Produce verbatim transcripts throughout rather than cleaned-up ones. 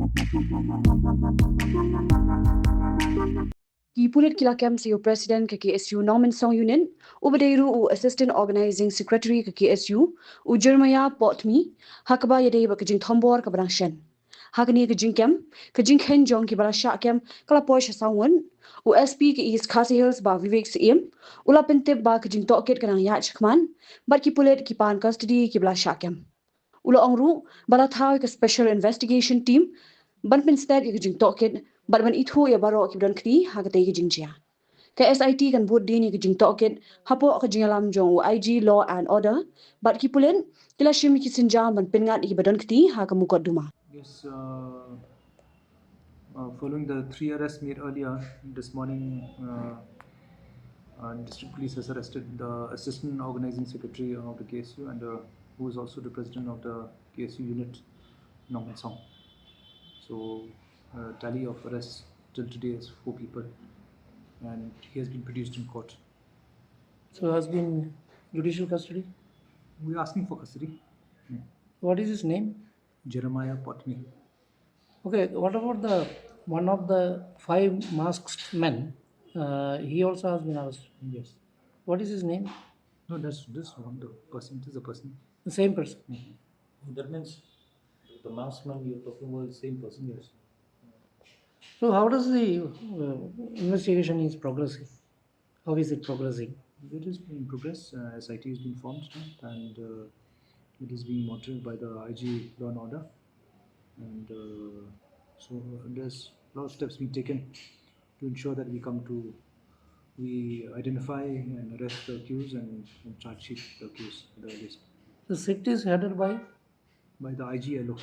Ki pulit ki la kem sa ïa u President ka K S U Nongmensong Unit, uba dei ruh u Assistant Organizing Secretary ka K S U, u Jeremiah Potmi, ha kaba ïadei bad ka jingthombor kaba dang shen. Ha kane ka jingkem, ka jingkheiñ jong kiba la shah kem ka la poi sha saw ngut. U S P ka East Khasi Hills, Bah Vivek Syiem, u la pyntip ba ka jingtohkit ka dang ïaid shakhmat bad ki pulit ki pan custody kiba la shah kem. U la ong ruh ba la thaw ïa ka Special Investigation Team ban pynsted ïa ka jingtohkit bad ban ithuh ïa baroh kiba don kti ha katei ka jingjia. Ka S I T kan bud dien ïa ka jingtohkit hapoh ka jingïalam jong u I G Law and Order bad ki pulit ki la shim ïa ki sienjam ban pynngat ïa kiba don kti ha ka mukotduma. Yes, uh, uh, following the three arrests made earlier this morning, uh, uh, District Police has arrested the Assistant Organizing Secretary of the K S U and, uh, who is also the president of the K S U unit, Nongmensong. So, uh, tally of arrests till today is four people, and he has been produced in court. So has been judicial custody? We're asking for custody. Yeah. What is his name? Jeremiah Potmi. Okay, what about the one of the five masked men? Uh, he also has been arrested. Yes. What is his name? No, that's this one, the person, it is a person. The same person. Mhm. That means the masked man you're talking about is the same person? Yes. So how does the, uh, investigation is progressing? How is it progressing? It is in progress. Uh, S I T has been formed now, and, uh, it is being monitored by the I G Law and Order. And, uh, so there's a lot of steps being taken to ensure that we come to, we identify and arrest the accused and, and charge sheet the accused at the earliest. The sect is headed by? By the I G L O.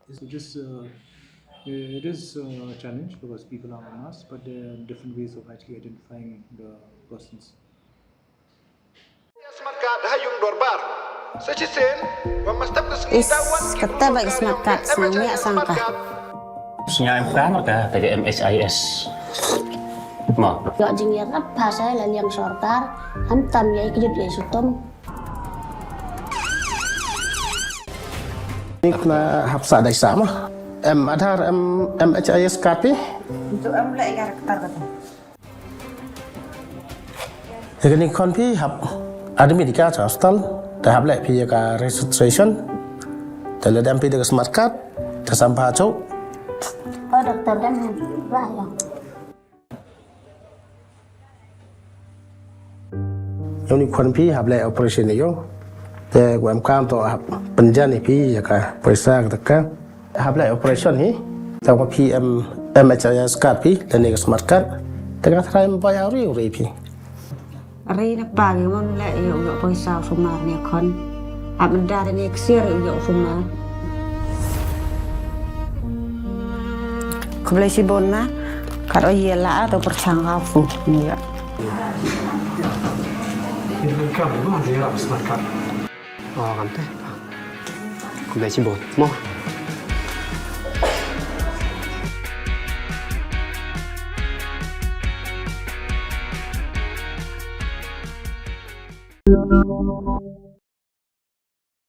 It is, uh, it is, uh, a challenge because people are unmasked, but there are different ways of actually identifying the persons. Is kata ba ka smart card snang ïa sang ka. Sngewbha ka ta ka M H I S. Mo. Ïoh jingïarap ha sa la liang sorkar, ham tam ïa ki jut ïa sutum. Ni kena hap sa dai sa mo. Em Aadhaar, em M H I S card phi. Untuk em leh ïa ka rektar kata. Ïa kane khon phi hap admit ïa ka cha hospital, te hap leh phi ïa ka registration. Te lada em phi da ka smart card, te sam pha cho. Oh, doktor, dem bah ïa. Ïa une khon phi hap leh operation ïa u. Te ko em kam to hap pynjan ïa phi ïa ka poisa kata ka. Hap leh operation hi. Tang ko phi em M H I S card phi lane ka smart card. Te ka tharai em bai auri uri phi. Ri na pa ngi mon leh ïoh ïoh poisa u sumar ne khon. Ap mendar ne ksiar ïoh sumar. Khublei shibun ma. Kat o ïa la to perchang ka fu. Ïa. Ini kan ma dia ap smart card. Oh, kan te. Khublei shibun. Mo.